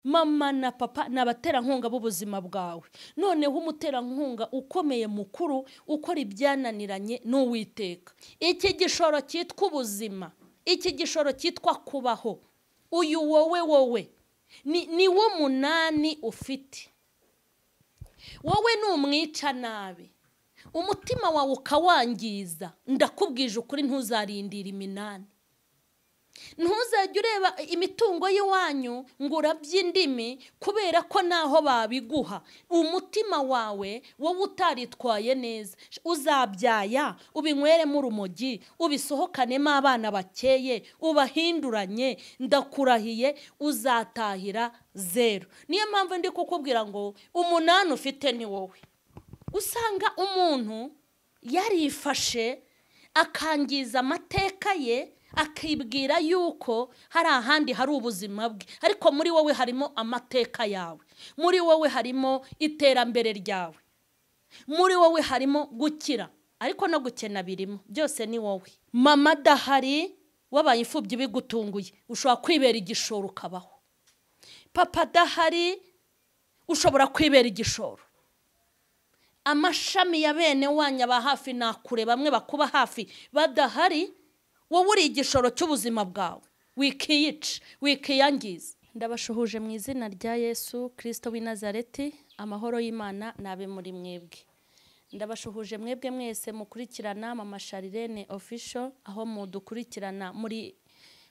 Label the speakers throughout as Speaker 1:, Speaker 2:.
Speaker 1: Mama na papa ni abaterankunga b'ubuzima bwawe. Noneho umuterankunga ukomeye mukuru ukora ibyananiranye n'Uwiteka. Iki gishoro cyitwa ubuzima, iki gishoro cyitwa kubaho, uyu wowe ni wo munani ufite. Wowe numwica nabi, umutima wawe ukawangiza, ndakubwije ukuri ntuzarindira iminani. Ntuzajya ureba imitungo y'iwanyu ngo urabye indimi, kubera ko naho babiguha umutima wawe wowe utaritwaye neza, uzabyaya ubinyweremo urumogi, ubisohokanemo abana bakeye, ubahinduranye, ndakurahiye uzatahira zero. Niyo mpamvu ndi kukubwira ngo umunani ufite ni wowe. Usanga umuntu yarifashe akangiza amateka ye, akibwira yuko hari ahandi hari ubuzima bwe, ariko muri wowe harimo amateka yawe, muri wowe harimo iterambere ryawe, muri wowe harimo gukira, ariko no gukena birimo, byose ni wowe. Mama adahari wabaye imfubyi bigutunguye, ushobora kwibera igishoro ukabaho. Papa adahari ushobora kwibera igishoro. Amashami ya bene wanyu ba hafi nakure, bamwe bakuba hafi badahari, wowe uri igishoro cy'ubuzima bwawe, wikiyica, wikiyangiza. Ndabashuhuje mu izina rya Yesu Kristo w'i Nazareti, amahoro y'Imana nabe muri mwebwe. Ndabashuhuje mwebwe mwese mukurikirana Mama Charlene Official, aho mudukurikirana muri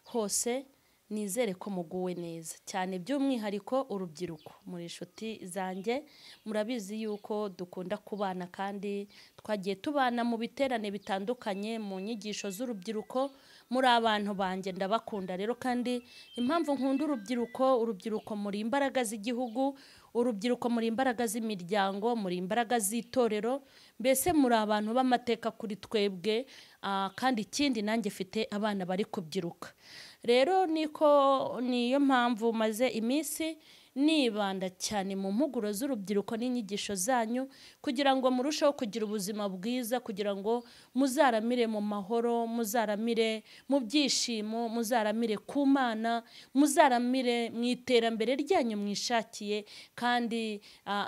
Speaker 1: hose, nizere ko muguwe neza cyane, by'umwihariko urubyiruko. Muri inshuti zanjye murabizi yuko dukunda kubana, kandi twagiye tubana mu biterane bitandukanye, mu nyigisho z'urubyiruko. Muri abantu banjye ndabakunda rero, kandi impamvu nkunda urubyiruko, urubyiruko muri imbaraga z'igihugu, urubyiruko muri imbaraga z'imiryango, muri imbaraga z'itorero, mbese muri abantu b'amateka kuri twebwe. Kandi ikindi nanjye mfite abana bari kubyiruka. Rero niko niyo mpamvu maze iminsi nibanda cyane mu mpuguro z'urubyiruko n'inyigisho zanyu, kugira ngo murusheho kugira ubuzima bwiza, kugira ngo muzaramire mu mahoro, muzaramire mu byishimo, muzaramire ku Mana, muzaramire mu iterambere ryanyu mwishakiye. Kandi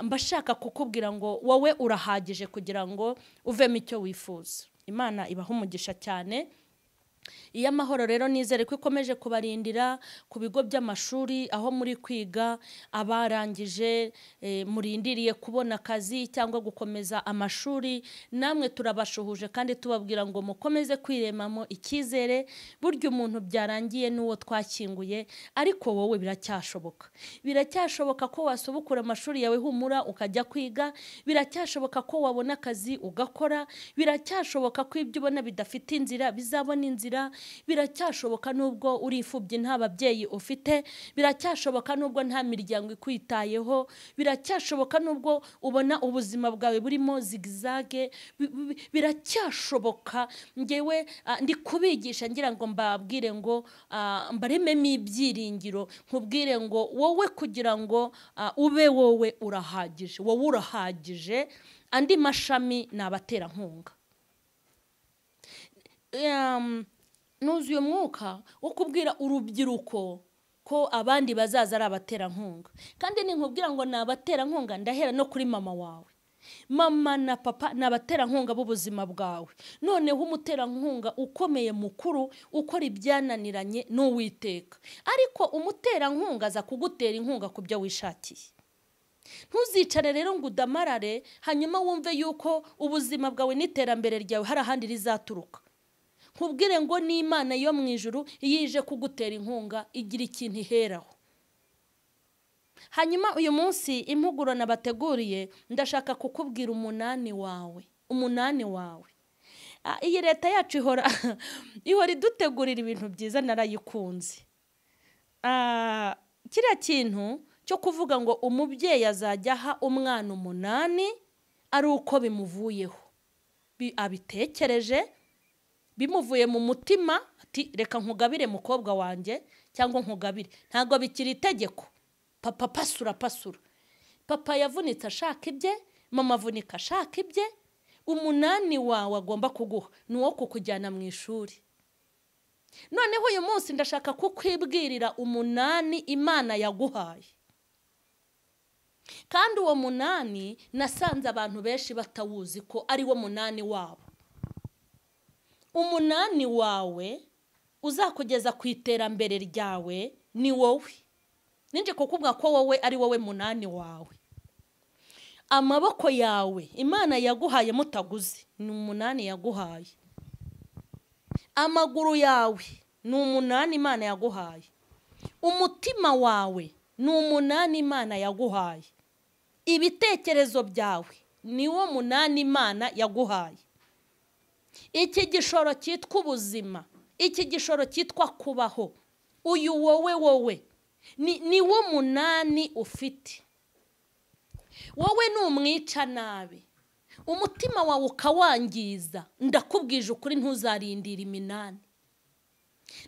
Speaker 1: mbashaka kukubwira ngo wowe urahagije kugira ngo uvemo icyo wifuza. Imana ibaha umugisha cyane. Iyo amahoro rero nizere ko ikomeje kubarindira ku bigo by'amashuri aho muri kwiga, abarangije murindiriye kubona akazi cyangwa gukomeza amashuri, namwe turabashuhuje kandi tubabwira ngo mukomeze kwiremamo icyizere. Burya umuntu byarangiye n'uwo twakinguye, ariko wowe biracyashoboka. Biracyashoboka ko wasubukura amashuri yawe humura ukajya kwiga, biracyashoboka ko wabona akazi ugakora, biracyashoboka ko ibyo ubona bidafite inzira bizabona inzira, biracyashoboka nubwo uri imfubyi nta babyeyi ufite, biracyashoboka nubwo nta miryango ikwitayeho, biracyashoboka nubwo ubona ubuzima bwawe burimo zigzage, biracyashoboka. Ngewe ndi kubigisha ngira ngo mbabwire ngo mbarememo ibyiringiro, nkubwire ngo wowe kugira ngo ube wowe urahagije, wowe urahagije. Andi mashami ni abaterankunga. Nuzuye umwuka wo kubwira urubyiruko ko abandi bazaza ari abaterankunga, kandi ninkubwira ngo ni abaterankunga ndahera no kuri mama wawe. Mama na papa ni abaterankunga b'ubuzima bwawe. Noneho umuterankunga ukomeye mukuru ukora ibyananiranye n'Uwiteka, ariko umuterankunga aza kugutera inkunga ku byo wishakiye. Ntuzicare rero ngo udamarare, hanyuma wumve yuko ubuzima bwawe n'iterambere ryawe hari ahandi rizaturuka. Nkubwire ngo n'Imana yo mu ijuru iyo ije kugutera inkunga igira ikintu iheraho. Hanyuma uyu munsi impuguro nabateguriye, ndashaka kukubwira umunani wawe, umunani wawe. Iyi leta yacu ihora idutegurira ibintu byiza, narayikunze. Kiriya kintu cyo kuvuga ngo umubyeyi azajya aha umwana umunani ari uko bimuvuyeho, abitekereje bimuvuye mu mutima, ati reka nkugabire mukobwa wanjye cyangwa nkugabire. Ntabwo bikiri itegeko. Papa pasura pasura. Papa yavunitse ashaka ibye, mama avunika ashaka ibye. Umunani wawe agomba kuguha ni uwo kukujyana mu ishuri. Noneho uyu munsi ndashaka kukwibwirira umunani Imana yaguhaye. Kandi uwo munani nasanze abantu benshi batawuzi ko ari wo munani wabo. Umunani wawe uzakugeza ku iterambere ryawe ni wowe. Ninje kukubwa ko wowe ari wowe munani wawe. Amaboko yawe Imana yaguhaye mutaguze ni umunani yaguhaye. Amaguru yawe ni umunani Imana yaguhaye. Umutima wawe ni umunani Imana yaguhaye. Ibitekerezo byawe ni wo munani Imana yaguhaye. Iki gishoro cyitwa ubuzima, iki gishoro cyitwa kubaho, uyu wowe wowe ni wo munani ufite. Wowe numwica nabi, umutima wawe ukawangiza, ndakubwije ukuri ntuzarindira iminani.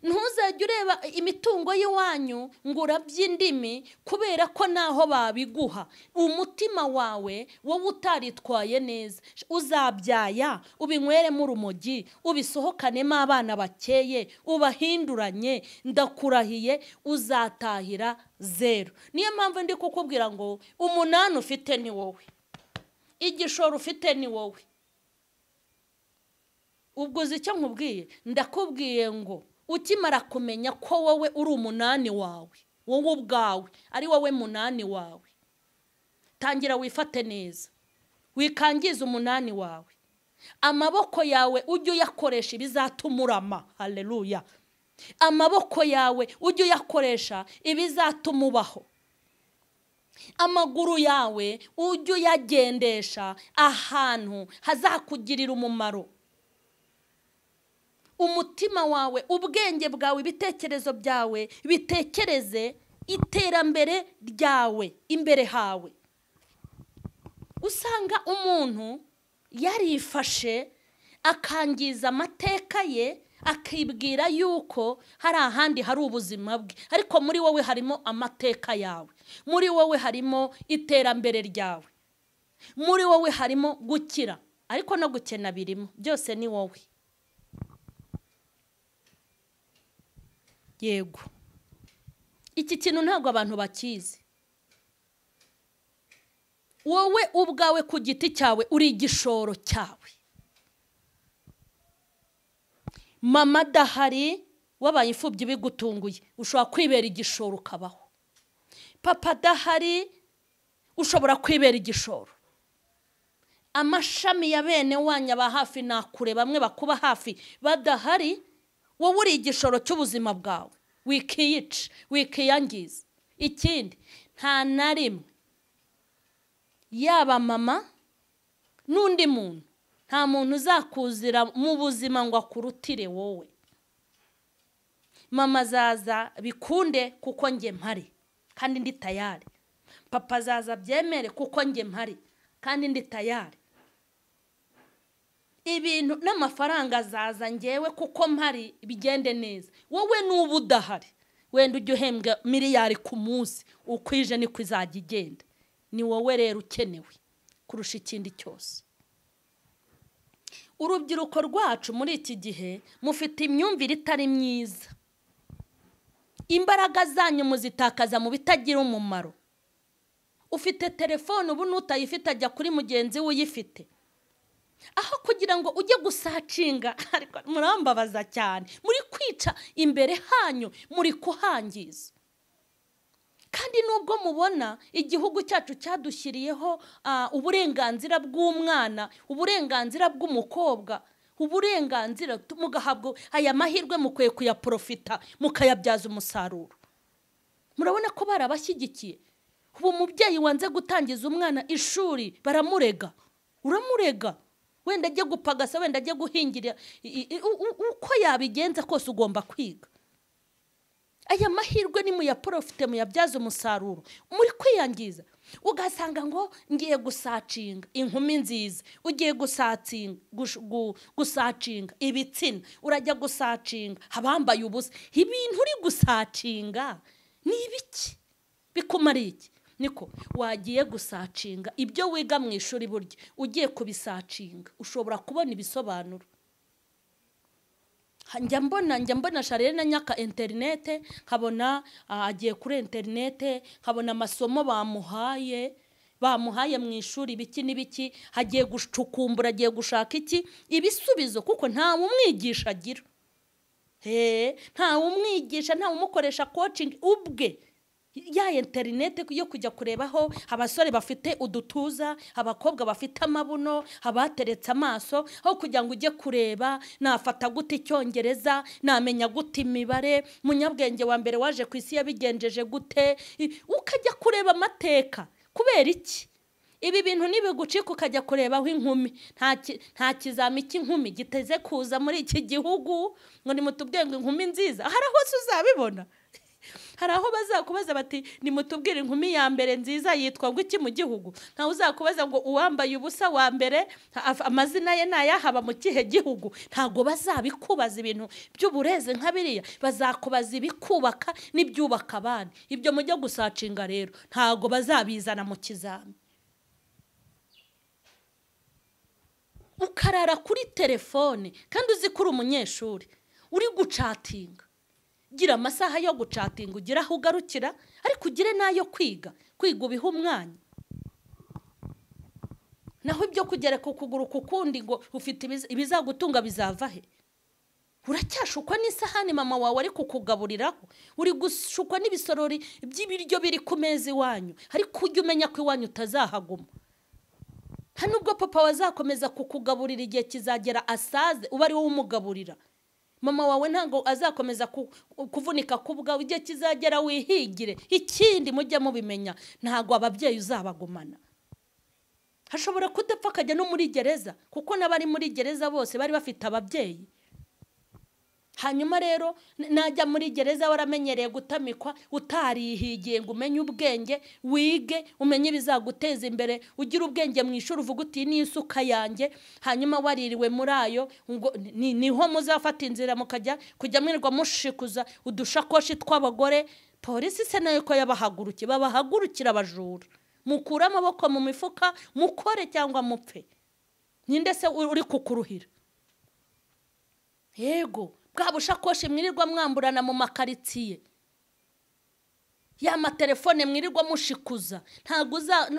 Speaker 1: Ntuzajya ureba imitungo y'iwanyu ngo urabye indimi, kubera ko naho babiguha umutima wawe wowe utaritwaye neza, uzabyaya ubinyweremo urumogi, ubisohokanemo abana bakeye, ubahinduranye, ndakurahiye uzatahira zero. Niyo mpamvu ndi kukubwira ngo umunani ufite ni wowe, igishoro ufite ni wowe. Ubwo uzi icyo nkubwiye? Ndakubwiye ngo ukimara kumenya ko wowe uri umunani wawe, wowe ubwawe ari wowe munani wawe, tangira wifate neza, wikangiza umunani wawe. Amaboko yawe ujye uyakoresha ibizatuma urama. Haleluya. Amaboko yawe ujye uyakoresha ibizatuma ubaho. Amaguru yawe ujye uyagendesha ahantu hazakugirira umumaro. Umutima wawe, ubwenge bwawe, ibitekerezo byawe bitekereze iterambere ryawe imbere hawe. Usanga umuntu yarifashe akangiza amateka ye, akibwira yuko hari ahandi hari ubuzima bwe, ariko muri wowe harimo amateka yawe, muri wowe harimo iterambere ryawe, muri wowe harimo gukira, ariko no gukena birimo, byose ni wowe. Yego, iki kintu ntabwo abantu bakizi. Wowe ubwawe ku giti cyawe uri igishoro cyawe. Mama adahari wabaye imfubyi bigutunguye, ushobora kwibera igishoro ukabaho. Papa adahari ushobora kwibera igishoro. Amashami ya bene wanyu aba hafi na kure, bamwe bakuba hafi badahari, wowe uri igishoro cy'ubuzima bwawe, wikiyica, wikiyangiza. Ikindi, nta na rimwe yaba mama n'undi muntu, nta muntu uzakuzira mu buzima ngo akurutire wowe. Mama azaza bikunde kuko njye mpari kandi ndi tayari. Papa azaza byemere kuko njye mpari kandi ndi tayari. Ibintu n'amafaranga azaza ngewe kuko mpari bigende neza. Wowe nuba udahari, wenda ujye uhembwa miliyari ku munsi, ukwije niko izajya igenda. Ni wowe rero ukenewe kurusha ikindi cyose. Urubyiruko rwacu muri iki gihe mufite imyumvire itari myiza. Imbaraga zanyu muzitakaza mu bitagira umumaro. Ufite telefone ubu n'utayifite ajya kuri mugenzi we uyifite. Aho kugira ngo ujye gusacinga, ariko murambabaza cyane, muri kwica imbere hanyu, muri kuhangiza. Kandi nubwo mubona igihugu cyacu cyadushyiriyeho uburenganzira bw'umwana, uburenganzira bw'umukobwa, uburenganzira mugahabwa aya mahirwe, mukwiye kuyaprofita mukayabyaza umusaruro. Murabona ko barabashyigikiye. Ubu umubyeyi wanze gutangiza umwana ishuri baramurega, uramurega, wenda ajye gupagasa, wenda ajye guhingira, uko yabigenza kose ugomba kwiga. Aya mahirwe ni muyaprofite muyabyaza umusaruro. Muri kwiyangiza ugasanga ngo ngiye gusacinga inkumi nziza, ugiye gusacinga ibitsina, urajya gusacinga abambaye ubusa. Ibintu uri gusacinga ni ibiki? Bikumara iki? Niko wagiye gusacinga ibyo wiga mu ishuri, burya ugiye kubisacinga ushobora kubona ibisobanuro. Njya mbona Charlene na nyaka interinete, nkabona agiye kuri interinete, nkabona amasomo bamuhaye, Bamuhaye mu ishuri biki n'ibiki, hagiye gucukumbura, agiye gushaka iki ibisubizo, kuko nta umwigisha agira. Nta umwigisha, nta umukoresha coaching ubwe. Ya internet yo kujya kurebaho abasore bafite udutuza, abakobwa bafite amabuno, abateretse amaso, aho kugira ngo ujye kureba nafata gute icyongereza, namenya gute imibare, munyabwenge wa mbere waje ku isi yabigenjeje gute, ukajya kureba amateka. Kubera iki? Ibi bintu nibigucika ukajya kurebaho inkumi. Nta kizami cy'inkumi giteze kuza muri iki gihugu ngo nimutubwiye ngo inkumi nziza. Hari aho uzabibona. Hari aho bazakubaza bati nimutubwire inkumi ya mbere nziza yitwa ngo iki mu gihugu. Nta uzakubaza ngo uwambaye ubusa wa mbere amazina ye nayahaba mu kihe gihugu. Ntago bazabikubaza ibintu by'ubureze nka biriya, bazakubaza ibikubaka n'ibyubaka abandi. Ibyo mujye gusacinga rero ntago bazabizana mu kizami. Ukarara kuri telefone kandi uzi ko uri umunyeshuri uri gucatinga. Gira amasaha yo gucatinga, ugira aho ugarukira, ariko ugire nayo kwiga. Kwiga ubiha umwanya. Naho ibyo kugereka ukuguru kukundi ngo ufite ibizagutunga bizava he? Uracyashukwa n'isahani mama wawe ari kukugaburiraho, uri gushukwa n'ibisorori by'ibiryo biri ku meza iwanyu, ariko ujye umenya ko iwanyu utazahaguma. Nta nubwo papa wazakomeza kukugaburira, igihe kizagera asaze uba ari wowe umugaburira. Mama wawe ntabwo azakomeza kuvunika kubwa, igihe kizagera wihigire. Ikindi mujye mubimenya, ntabwo ababyeyi uzabagumana. Hashobora kudapfa akajya no muri gereza, kuko n'abari muri gereza bose bari bafite ababyeyi. Hanyuma rero najya muri gereza waramenyereye gutamikwa, utarihigiye ngo umenye ubwenge, wige umenye ibizaguteza imbere, ugira ubwenge mu ishuri uvuga uti ni isuka yanjye, hanyuma waririwe muri ayo ngo niho muzafata inzira mukajya kujya mwirirwa mushikuza udushakoshi tw'abagore. Polisi se nayo ko yabahagurukiye, babahagurukira abajura. Mukure amaboko mu mifuka, mukore cyangwa mupfe. Ninde se uri kukuruhira? Yego, bwa bushakoshi mwirirwa mwamburana mu makaritsiye, ya matelefone mwirirwa mushikuza, ntago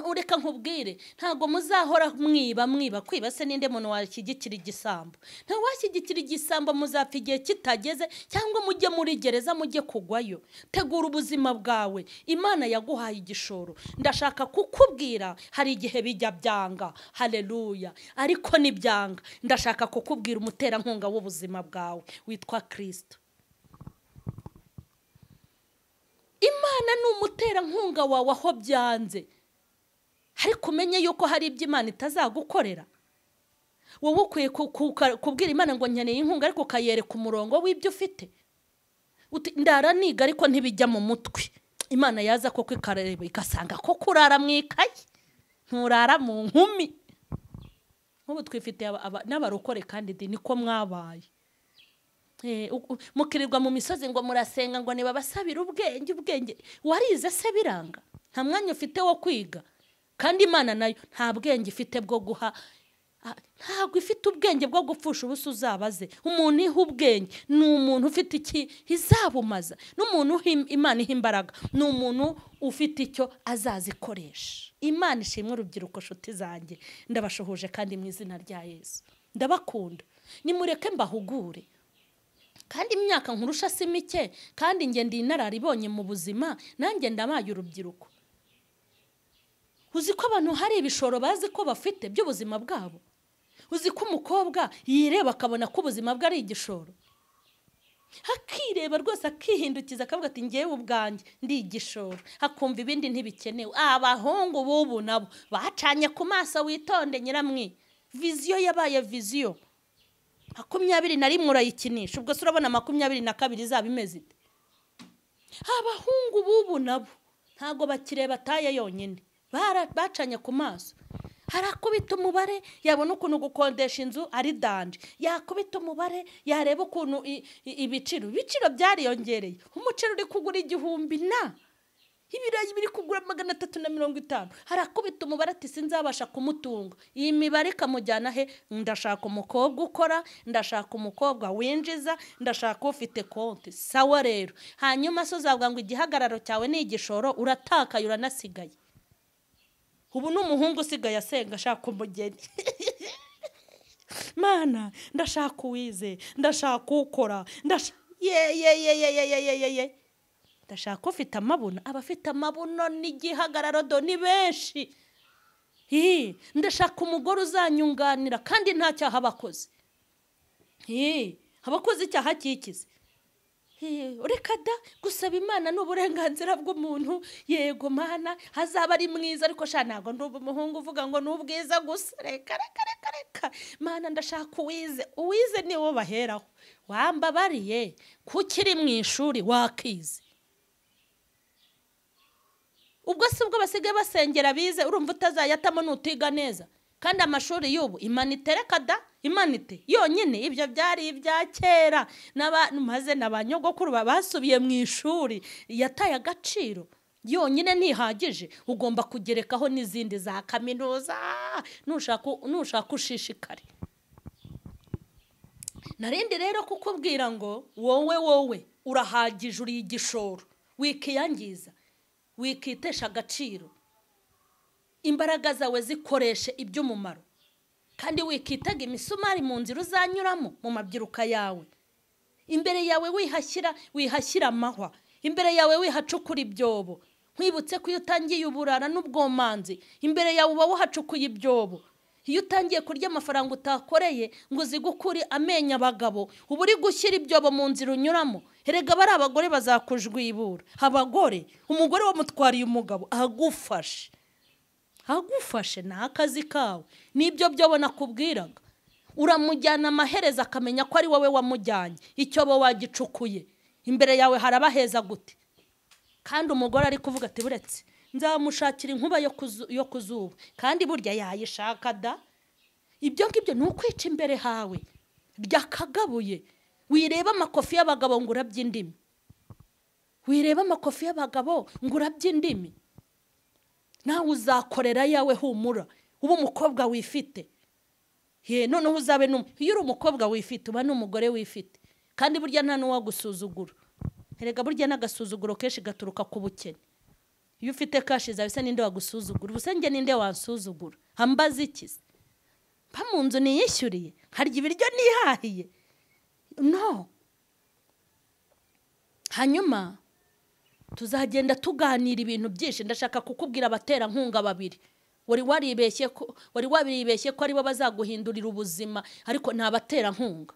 Speaker 1: ureka nkubwire, ntago muzahora mwiba mwiba. Kwiba se ninde muntu washyigikira igisambo? Nta washyigikira igisambo, muzapfa igihe kitageze, cyangwa mujye muri gereza mujye kugwayo. Tegura ubuzima bwawe, Imana yaguhaye igishoro. Ndashaka kukubwira hari igihe bijya byanga, haleluya, ariko nibyanga ndashaka kukubwira umuterankunga w'ubuzima bwawe witwa Kristo. Imana ni umuterankunga wawe aho byanze, ariko umenye yuko hari ibyo Imana itazagukorera. Wowe ukwiye kubwira Imana ngo nkeneye inkunga, ariko ukayereka umurongo w'ibyo ufite. Ndara niga ariko ntibijya mu mutwe. Imana yaza koko ikareba igasanga ko kurara mu ikayi, nturara mu nkumi. Nk'ubu twifite n'abarokore kandi niko mwabaye. Mukirirwa mu misozi ngo murasenga ngo nibabasabira ubwenge. Ubwenge warize se biranga? Nta mwanya ufite wo kwiga. Kandi Imana nayo nta bwenge ifite bwo guha, ntabwo ifite ubwenge bwo gupfusha ubusa. Uzabaze umuntu iha ubwenge, ni umuntu ufite iki izabumaza, n'umuntu Imana iha imbaraga, ni umuntu ufite icyo azazikoresha. Imana ishimwe urubyiruko, nshuti zanjye, ndabashuhuje kandi mu izina rya Yesu ndabakunda. Nimureke mbahugure. Kandi imyaka nkurusha si mike, kandi nge ndi inararibonye mu buzima, nanjye ndabaye urubyiruko. Uzi ko abantu hari ibishoro bazi ko bafite by'ubuzima bwabo? Uzi ko umukobwa yireba akabona ko ubuzima bwe ari igishoro? Akireba rwose akihindukiza akavuga ati ngewe ubwanjye ndi igishoro, akumva ibindi ntibikenewe. Abahungu bubu nabo bacanye ku maso, witonde nyiramwi. Viziyo yabaye viziyo. 21 urayikinisha, ubwo se urabona 22 izaba imeze ite? Abahungu bubu nabo ntago bakireba taye yonyine, bacanye ku maso. Harakubita umubare yabona ukuntu gukondesha inzu ari danje, yakubita umubare yareba ukuntu ibiciro byariyongereye. Umuceri uri kugura 1000 na ibirayi biri kugura 350. Harakubita umubare ati sinzabasha kumutunga. Iyi mibare ikamujyana he? Ndashaka umukobwa ukora, ndashaka umukobwa winjiza, ndashaka ufite konti. Sawa rero, hanyuma so uzavuga ngo igihagararo cyawe ni igishoro, uratakaye uranasigaye. Ubu n'umuhungu usigaye asenga ashaka umugeni. Mana ndashaka uwize, ndashaka ukora, ye ye ye ye ye ye ye. Ndashaka ufite amabuno, abafite amabuno n'igihagararo do ni benshi. Ndashaka umugore uzanyunganira kandi nta cyaha abakoze. Abakoze icyaha kikize. Reka da, gusaba Imana n'uburenganzira bw'umuntu. Yego Mana hazaba ari mwiza, ariko sha ntago ndi umuhungu uvuga ngo n'ubwiza gusa. Reka reka reka reka. Mana ndashaka uwize, uwize ni wo baheraho. Wambabariye kukiri mu ishuri wakize. Ubwo si ubwo basigaye basengera bize, urumva utazayatamo nutiga neza. Kandi amashuri y'ubu imanite reka da, imanite yonyine ibyo byari ibya kera. Maze n'abanyogokuru basubiye mu ishuri yataye agaciro. Yonyine ntihagije, ugomba kugerekaho n'izindi za kaminuza nushaka ushishikare. Narindi rero kukubwira ngo wowe urahagije, uri igishoro, wikiyangiza, wikitesha agaciro. Imbaraga zawe zikoreshe iby'umumaro, kandi wikitega imisumari mu nzira uzanyuramo mu mabyiruka yawe. Imbere yawe wihashyira amahwa, imbere yawe wihacukura ibyobo. Nkwibutse ko iyo utangiye uburara n'ubwomanzi, imbere yawe uba wahacukuye ibyobo. Iyo utangiye kurya amafaranga utakoreye ngo uzigukure amenyo abagabo, uba uri gushyira ibyobo mu nzira unyuramo. Erega bari abagore bazakujwibura. Abagore, umugore wamutwariye umugabo agufashe, agufashe ni akazi kawe. Nibyo byobo nakubwiraga. Uramujyana amahereza akamenya ko ari wowe wamujyanye, icyobo wagicukuye. Imbere yawe harabaheza gute? Kandi umugore ari kuvuga ati buretse nzamushakira inkuba yo kuzuba, kandi burya yayishaka da. Ibyo ngibyo ni ukwica imbere hawe byakagabuye. Wireba amakofi y'abagabo ngo urabye indimi, wireba amakofi y'abagabo ngo urabye indimi. Nawe uzakorera yawe humura, uba umukobwa wifite. Ye noneho uzabe iyo uri umukobwa wifite uba n'umugore wifite, kandi burya nta n'uwagusuzugura. Erega burya n'agasuzuguro kenshi gaturuka ku bukene. Iyo ufite kashi zawe se ninde wagusuzugura? Ubuse nge ninde wansuzugura? Hambaza iki se? Mpa mu nzu niyishyuriye, harya ibiryo nihahiye. No. Hanyuma tuzagenda tuganira ibintu byinshi. Ndashaka kukubwira abaterankunga babiri wari waribeshye ko aribo bazaguhindurira ubuzima, ariko nta baterankunga.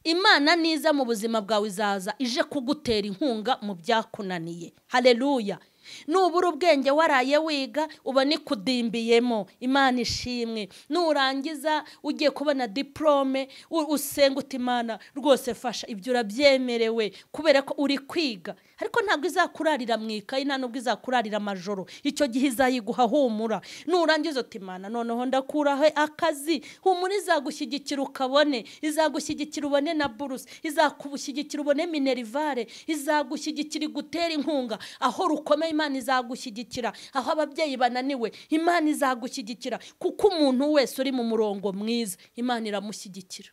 Speaker 1: Imana niza mu buzima bwawe izaza ije kugutera inkunga mu byakunaniye. Haleluya. Nubura ubwenge waraye wiga uba nikudimbiyemo, Imana ishimwe. Nurangiza ugiye kubona diplome usenga uti Imana rwose fasha, ibyo urabyemerewe kubera ko uri kwiga. Ariko ntabwo izakurarira mu ikayi, nta nubwo izakurarira amajoro, icyo gihe izayiguha humura. Nurangiza uti Imana noneho ndakuraho akazi, humura izagushyigikira ukabone, izagushyigikira ubone na buruse, izakubushyigikira ubone minerivare, izagushyigikira igutera inkunga aho rukomeye. Imana izagushyigikira aho ababyeyi bananiwe, Imana izagushyigikira, kuko umuntu wese uri mu murongo mwiza Imana iramushyigikira.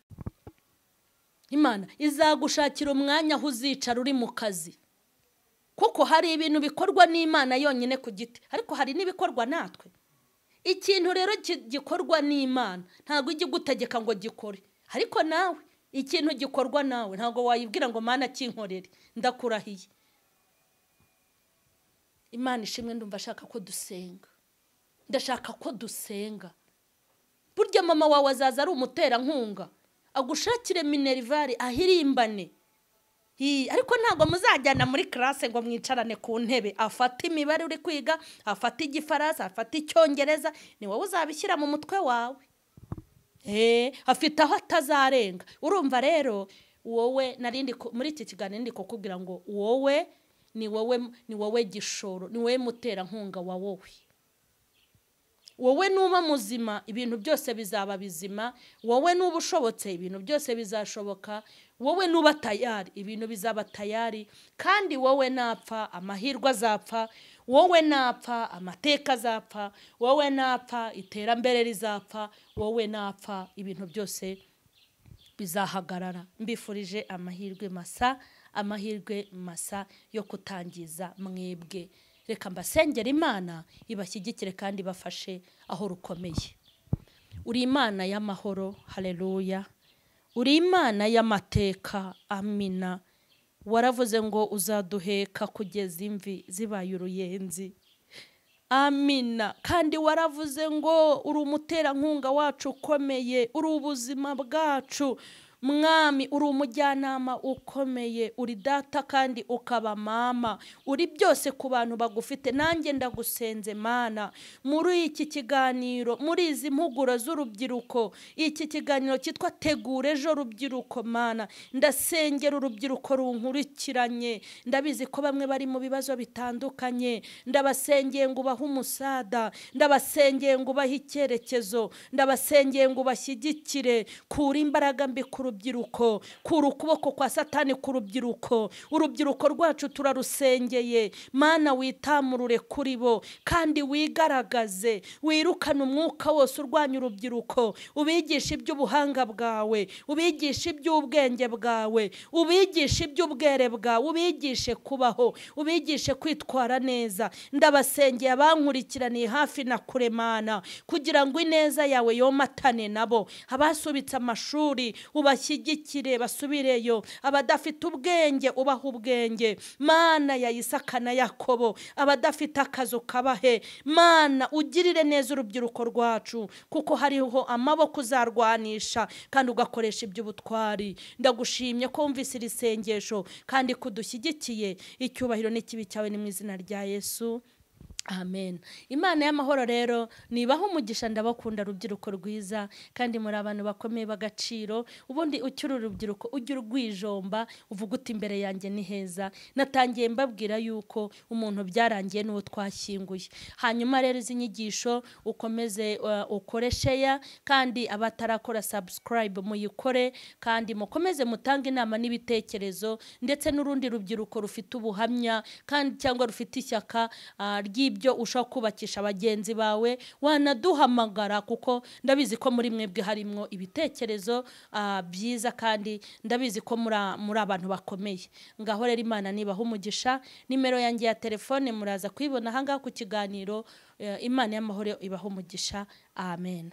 Speaker 1: Imana izagushakira umwanya aho uzicara uri mu kazi, kuko hari ibintu bikorwa n'Imana yonyine ku giti, ariko hari n'ibikorwa natwe. Ikintu rero gikorwa n'Imana ntabwo ijya igutegeka ngo gikore, ariko nawe ikintu gikorwa nawe ntabwo wayibwira ngo Mana kinkorere, ndakurahiye. Imana ishimwe. Ndumva ashaka ko dusenga, ndashaka ko dusenga. Burya mama wawe azaza ari umuterankunga, agushakire minerivare ahirimbane. Ariko ntabwo muzajyana muri classe ngo mwicarane ku ntebe, afate imibare uri kwiga, afate igifaransa, afate icyongereza, ni wowe uzabishyira mu mutwe wawe. Afite aho atazarenga. Urumva rero wowe narindi muri iki kiganiro ndi kukubwira ngo wowe ni wowe gishoro, ni wowe muterankunga wa wowe. Wowe nuba muzima ibintu byose bizaba bizima, wowe nuba ushobotse ibintu byose bizashoboka, wowe nuba tayari ibintu bizaba tayari, kandi wowe napfa amahirwe azapfa, wowe napfa amateka azapfa, wowe napfa iterambere rizapfa, wowe napfa ibintu byose bizahagarara. Mbifurije amahirwe masa, amahirwe masa yo kutangiza mwebwe. Reka mbasengera Imana ibashyigikire kandi bafashe aho rukomeye. Uri Imana y'amahoro, haleluya. Uri Imana y'amateka, amina. Waravuze ngo uzaduheka kugeza imvi zibaye uruyenzi, amina. Kandi waravuze ngo uri umuterankunga wacu ukomeye, uri ubuzima bwacu Mwami, uri umujyanama ukomeye, uri data kandi ukaba mama, uri byose ku bantu bagufite. Nanjye ndagusenze Mana, muri iki kiganiro, muri izi mpuguro z'urubyiruko, iki kiganiro cyitwa Tegura Ejo Rubyiruko, Mana ndasengera urubyiruko runkurikiranye. Ndabizi ko bamwe bari mu bibazo bitandukanye, ndabasengeye ngo ubahe umusada, ndabasengeye ngo ubahe icyerekezo, ndabasengeye ngo ubashyigikire. Kura imbaraga mbi ku rubyiruko, kura ukuboko kwa Satani ku rubyiruko. Urubyiruko rwacu turarusengeye Mana, witamurure kuri bo kandi wigaragaze, wirukane umwuka wose urwanya urubyiruko, ubigishe iby'ubuhanga bwawe, ubigishe iby'ubwenge bwawe, ubigishe iby'ubwere bwawe, ubigishe kubaho, ubigishe kwitwara neza. Ndabasengeye abankurikiraniye hafi na kure Mana, kugira ngo ineza yawe yomatane nabo. Abasubitse amashuri ubashyigikire basubireyo, abadafite ubwenge ubaha ubwenge Mana ya Isaka na Yakobo, abadafite akazi kabahe Mana, ugirire neza urubyiruko rwacu, kuko hariho amaboko uzarwanisha kandi ugakoresha iby'ubutwari. Ndagushimye ko wumvise iri sengesho kandi kudushyigikiye. Icyubahiro n'ikibi cyawe ni mu izina rya Yesu, amen. Imana y'amahoro rero nibaho umugisha. Ndabakunda rubyiruko rwiza, kandi muri abantu bakomeye bagaciro. Ubundi ukiri urubyiruko ujye urwijomba uvuga uti imbere yanjye ni heza. Natangiye mbabwira yuko umuntu byarangiye n'uwo twashyinguye. Hanyuma rero izi nyigisho ukomeze ukore share, kandi abatarakora subscribe muyikore, kandi mukomeze mutange inama n'ibitekerezo, ndetse n'urundi rubyiruko rufite ubuhamya kandi cyangwa rufite ishyaka ry'ibyo ushobora kubakisha bagenzi bawe, wanaduhamagara, kuko ndabizi ko muri mwebwe harimo ibitekerezo byiza, kandi ndabizi ko muri abantu bakomeye. Ngaho rero Imana nibaha umugisha. Nimero yanjye ya telefone muraza kuyibona aha ngaha ku kiganiro. Imana y'amahoro ibaha umugisha, amen.